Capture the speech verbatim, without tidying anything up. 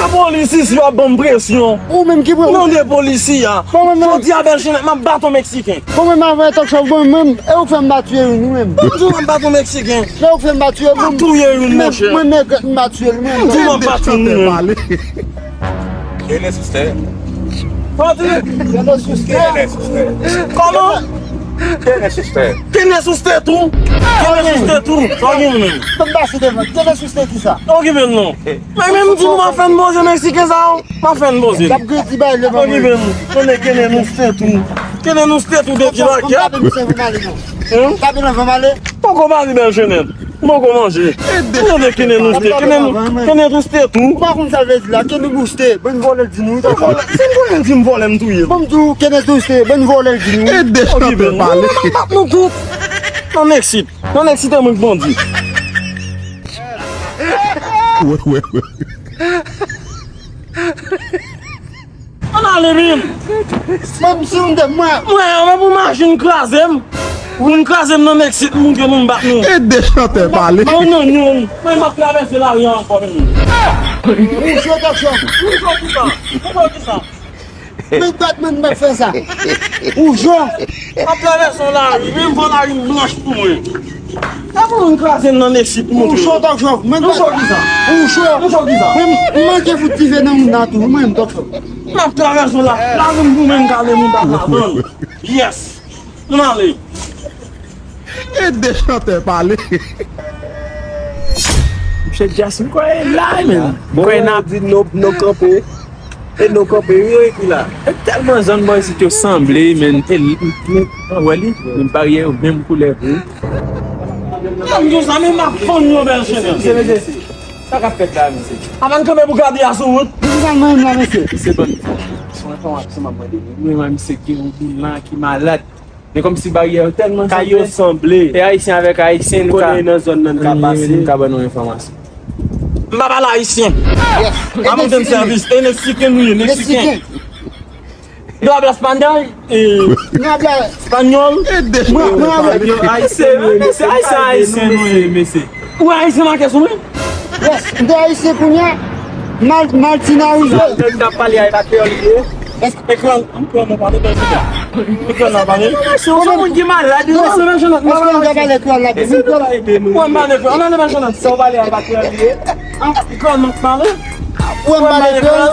Lapolis isi ap ban m presyon. Ou menm ki pran. Mande polis isi a. Bon, mwen menm. Jodi a, Bèl Chenèt, m ap bat yon Meksiken. Bon, mwen menm, avè Talk Show, bon, mwen menm. E ou k fè m pa tiye youn, ou menm. Bon, m ap bat yon Meksiken. E ou k fè m pa tiye youn. M ap touye youn, monchè. Mwen, mwen, mwen, m pa tiye youn, mwen. M di m ap bat youn, mwen menm. Kene sou stè. Pati. Kene sou stè. Kene sou stè. Kòman? Kene sou stè. Kene sou stè tou. Kene sou stè tou. Sa w gen menm? Ban m pase devan. Kene sou stè kisa? Okipe l non. Men, men m di nou pa fè n poze Meksiken sa yo. Pa fè n poze. L ap gredi bay levan mwen. Okipe nou. Konnen kene nou stè tou. Kene nou stè tou de kilakè. Tape m se pou m ale non. Hein? Tape m anvan m ale. Poko pale Bèl Chenèt. Poko manje. Tande kene nou stè. Kene nou, kene nou stè tou. Ou pa konn sa l vle di la. Kene nou stè. Ban vòlè l di nou. Vòlè. Si m vòlè l di m vòlè m touye l. Ban m di w kene nou stè. Ban vòlè l di nou. Okipe nou. Mwen m ap bat nou tout. Nan Meksik. Nan Meksik te mwen k bandi. Wè, wè, wè. Ann ale, men. Mwen, si w te mwen. Mwen, mwen pou machin kraze m. Pou n kraze m nan Meksik, moun ke moun bat nou. E de chantè pale. Mwen, non, non. Mwen, m ap travèse lari a ankò, men. Ou cho, Talk Show. Ou cho kisa? Ou cho kisa? Men bat mwen, m ap fè sa. Ou cho. M ap travèse yon lari, men m fè lari blanch pou mwen. E pou moun kraze m nan Meksik pou montre. Ou cho, Talk Show. Mwen bat. Ou cho kisa? Ou cho. Ou cho kisa? Mwen, m manke fout dife nan moun nan tou. Mwen, Talk Show. M ap travèse la. Lari m pou mwen, m kale moun ta vann. Yes. Nou ale. E de chantè pale. Msye Djas, m kwè e la, men. Bon, kwè n ap di nou, nou kanpe. E nou kanpe, wi, yo ekri la. E tèlman zòn bò isit yo sanble, men. E li, men, wè li, men baryè yo menm koulè vre. Sa m di w sa, men m ap fann yo, Bèl Chenèt. Mesye, mesye, sa k ap fèt la, mesye? Avan n kanpe pou gade a sou wout. Mesye, sa mwen menm la, mesye. Mesye, ban m di, se yon enfòmasyon m ap mande nou. Mwen, mwen, mesye, gen yon moun la ki malad. Men kòmsi baryè yo tèlman sanble. Kay yo sanble. E ayisyen avèk ayisyen, nou ka. Konnen nan zòn nan, nou ka pase. Nou ka ban nou enfòmasyon. M pa pale ayisyen. Yes. Pa mande m sèvis. E Meksiken nou ye, Meksiken. Meksiken. Yo habla español? Eh, español? Mwen, mwen, mwen. Yo, ayisyen nou ye, mesye. Ayisyen, ayisyen nou ye, mesye. Ou ayisyen make sou mwen? Yes, m te ayisyen kounye a. Mal, Maltina rive. Lè m t ap pale a, e pa kreyòl li ye. Ekran, ekran nan pale, bèl. Ekran nan pale. Se yon moun ki malad, wi. Èske m ta pale kreyòl la? Ou wè m pale kreyòl? Ann ale, bèl. Sa w pale a, e pa kreyòl li ye. Ekran nan pale. Ou wè m pale kreyòl?